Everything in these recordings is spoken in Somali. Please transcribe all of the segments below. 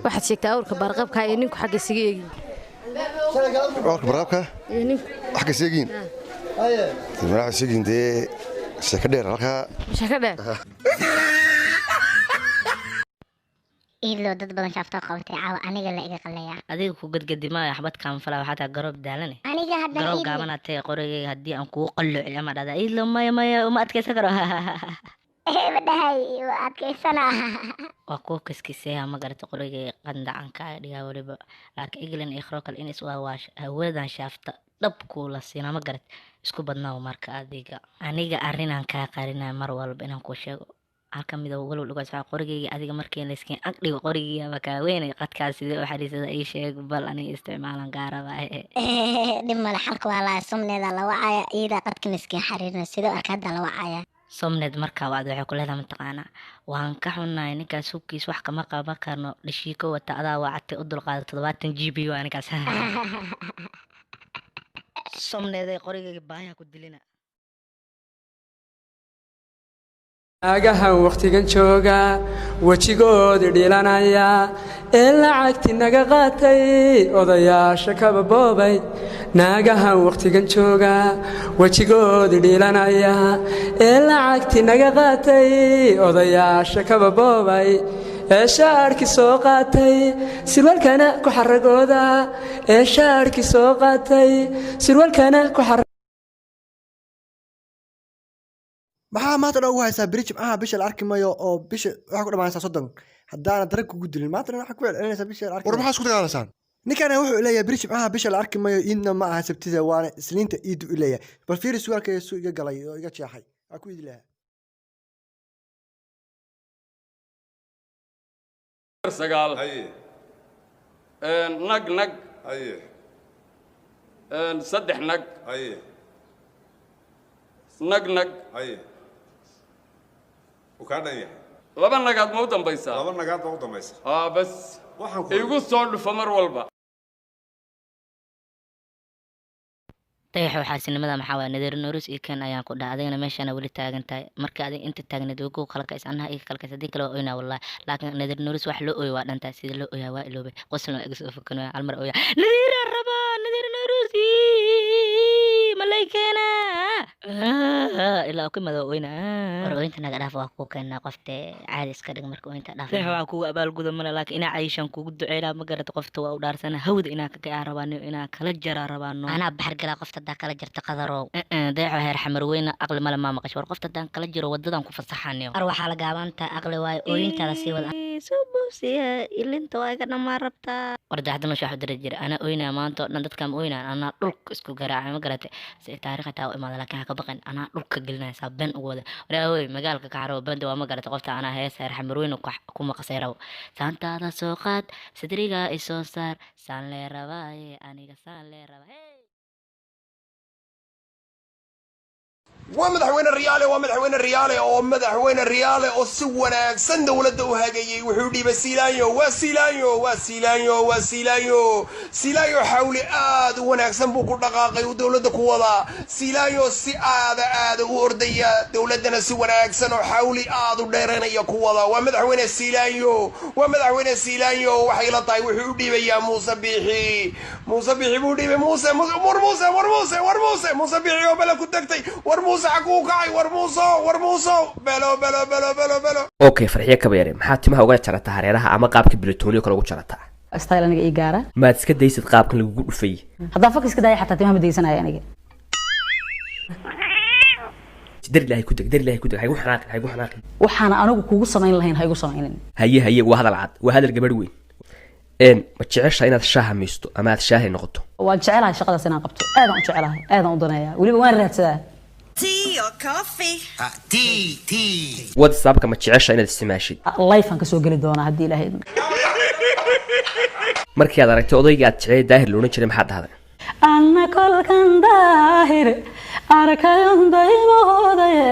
Waxaad sheegtaa awrka baarqabka ee ninku xagga isaga eegin. Awrka barqabka ee ninku xagga seegiin waxaa seegiin dee sheeko dheer halkaa. Sheeko dheer. Iidloo dad badan shaafta qabatay caawa, aniga la iga qalaya. Adiga ku gadgadimaayo, xabad kaanfala waxaa tahay garoob daalane. Aniga haddana garoob Iidle. Gaabanaa tahay. Qorigayga haddii aan kugu qalloociyo ama dhahda Iidlo, maya maya, uma adkaysan karo. Dhahay waa adkaysanaa. Waa kuwa kiskiseeya, ma garata? Qorigayga qandacan kaaga dhigaa weliba, laakiin England iyo khroo kale in is waawaasho hawadan shaafta dhab kuula siina, ma garat? Isku badnaaw. Marka adiga aniga arrinaan kaa qarinaya mar walba inaan kuu sheego halka midoo walow dhugaas waxaa qorigayga adiga markii layskiin ag dhigo qorigayga kaa weynay qadkaas sidee u xariisada? Ii sheeg bal, aniga isticmaalan gaaraba. Dhib male, xalka waa laa Somneeda la wacaya, iyadaa qadka miskiin xariirina sidoo arka hadda la wacaya. Somned markaa wacda waxay ku leedahay, mataqaanaa, waan ka xunnahay, ninkaas hubkiis wax kama qaban karno, dhashiiko wata, adaa wacatay, u dulqaada, 70 GB waa ninkaas. Somneeday qorigayga baahiha ku dilina. Naagahan wakhtigan jooga wejigoodii dhilanaya ee lacagti naga qaatay, odayaasha kaba boobay. Naagahan wakhtigan jooga wejigoodii dhilanaya ee lacagti naga qaatay, odayaasha kaba boobay, ee shaadhki soo qaatay, sirwalkana ku xaragooda, ee shaadhki soo qaatay, sirwalkana ku xara. Maxaa maanta dhan ugu haysaa beri Jimcaha bisha la arki mayo oo bisha waxaa ku dhamaanaysaa 30 haddaana darag kugu dilin? Maanta dhan waxaa ku celcelinaysaa bisha la arki War mayo. Maxaa isku dagaalaysaan? Ninkana wuxuu leeyahay beri Jimcaha bisha la arki mayo, iidna ma aha Sabtida, waana Isniinta iidu u leeyahay. Bal fiiri suwaalka suu iga galay oo iga jeexay, waa ku iidi lahaa. 9 nag nag 3 nag nag nag. Uu kaa dhan yahay. 2 nagaad ma u dambaysaa? 2 nagaad baa u dambaysa. Aa bas. Waxaan ku igu soo dhufo mar walba. Dayaxow, xaasinimada maxaa waaya? Nadeer Noorus iyo ken ayaan ku dhahay, adigana meeshaana weli taagan tahay. Marka adiga inta taagneed way ku kala kays, annaha iga kala kays, haddii kale waa oynaa wallahi. Laakiin Nadeer Noorus wax loo ooyo waa dhantahay, sida loo ooyaa waa iloobay, qoslna waa iga soo fakanaya. Hal mar ooya, Nadiiraa rabaa, Nadiir Noorus malay keenaa ilaa ku imada waa oynaa. War ooyinta naga dhaaf, waa kuu keenaa qofte, caadi iska dhig marka ooyinta dhaaf. Dayax, waxaa kugu abaalguda male, laakiin inaa cayishaan kugu duceynaa, ma garata? Qofta waa u dhaarsana, hawda inaa ka kacaa rabaa, inaa kala jaraa rabaa no. Anaa baxar galaa qofta haddaa kala jarta, Qadarow. Dayaxo, heer Xamar weyna aqli male maa maqasho? War qofta haddaan kala jiro wadadan ku fasaxanayo. Ar waxaa la gaabantaa aqli waayo, ooyintaada sii wada. Soo boosiya, ilinta waa iga dhammaan rabtaa. War daacadda nosha waxu dira jira, anaa oynaya maanta oo dhan, dadkaan oynaya, anaa dhulka isku garaacay, ma garatay? Si taariikh taa u imaada, laakiin ha ka baqin, anaa dhulka gelinaya, saa been ugu wada. War magaalka ka xaro banda waa, ma garatay? Qofta anaa hees heer Xamar weyne ku maqasay rabo, saantaada soo qaad, sidrigaa isoo saar, saan lee rabaaye, aniga saan lee rabaa. Waa madaxweyne Riyaale, waa madaxweyne Riyaale oo madaxweyne Riyaale oo si wanaagsan dowladda u hagayay. Wuxuu dhiibay Siilaanyo, waa Siilaanyo, waa Siilaanyo, waa Siilaanyo. Siilaanyo xawli aad u wanaagsan buu ku dhaqaaqay uu dowladda ku wadaa. Siilaanyo si aada aada u ordaya, dowladdana si wanaagsan oo xawli aad u dheeranaya ku wada. Waa madaxweyne Siilaanyo, waa madaxweyne Siilaanyo. Waxay la tahay wuxuu u dhiibayaa Muuse Biixi, Muuse Biixi buu dhiibay. Muuse, war Muuse, war Muuse, war Muuse, Muuse Biixi oo bele ku tagtay. War Muuse xaguu kacay? War Muuso, war Muuso, belo belo belo belo belo. Okay, Farxiyo Kabayare, maxaa timaha uga jarataa hareeraha ama qaabka bilitooniyo kale ugu jarataa? Style aniga ii gaara. Maad iska daysid qaabkan lagugu dhufay? Haddaan fak iska daaya xataa timaha ma daysanaya aniga. Dar Ilaahay ku deg, dar Ilaahay ku deg, haygu xanaaqin, haygu xanaaqin. Waxaana anigu kugu samayn lahayn ha igu samaynin. Haye haye, waa hadal cad, waa hadal gabadh weyn. Ma jecesha inaad shaaha miisto ama aad shaahi noqoto? Waan jecelahay shaqadaas inaan qabto, aadaan u jecelahay, aadaan u daneeyaa, weliba waan raadsadaa. WhatsAppka ma jecesha inaad isticmaashid? Life aan kasoo geli doonaa haddii Ilaahay idmo. Markii aad aragtay odayga aad jeclay Daahir la odhan jiray, maxaad dhahday? Anna kolkan Daahir arkayon daymoodaye,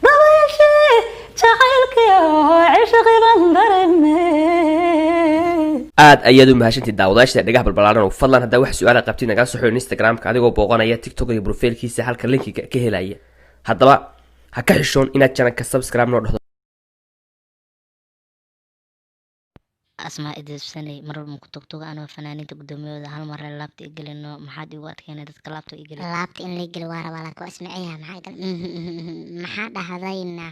dabayshii jacaylkiyo cishqiban dareme. Aad ayaad u mahadsantiid daawadaashada dhagaha balbalaaran. Oo fadlan haddaa wax su-aala qabtid nagala soo xiriir Instagramka adigoo booqanaya TikTok iyo profile-kiisa halka linkiga ka helaya. Haddaba ha ka xishoon inaad channelka subscribe noo dhahdo. Asmaa idibsanay, mar walba ku tugtuga anoo fanaaniinta gudoomiyooda hal mar laabta igelino, maxaad igu adkeynay dadka laabta igeli? Laabta in la geli waa rabaa, laakiin waa ismaciyaha. Maxaa gal, maxaa dhahdayna?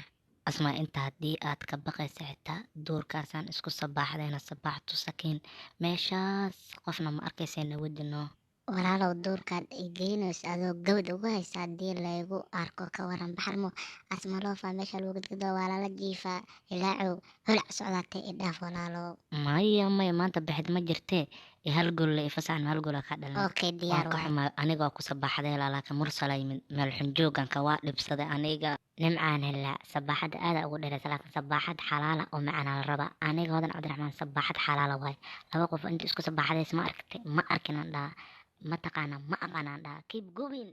Asmaa, inta haddii aad ka baqaysa xitaa duurkaasaan isku sabaaxdayna, sabaaxtu sakiin meeshaas qofna ma arkaysa, nawadino. Walaalow, duurkaad igeynayso adoo gabadh ugu haysa, haddii laygu arko ka waran? Baxarmo asmaloofa meesha lagu gadgado, waa lala jiifaa. Ilaacow, holac socdaatay, idhaaf walaalow. Maya maya, maanta bixid ma jirtee, ee hal gool la ifasaxan, hal goola kaa dhalan. Okay, diyaar. Waan ka waay. Xumaa, aniga waa ku sabaaxday, laakiin mursala yimid meel xunjooganka waa dhibsaday aniga. Nimcaan helaa, sabaaxadda aada ugu dheeraysa, laakiin sabaaxad xalaala oo macanaa la rabaa. Aniga Hodan Cabdiraxmaan sabaaxad xalaala waay. Laba qof inta isku sabaaxadays ma aragtay? Ma arkin aan dhaha, ma taqaana? Ma aqaanaan dhaha. Keep going.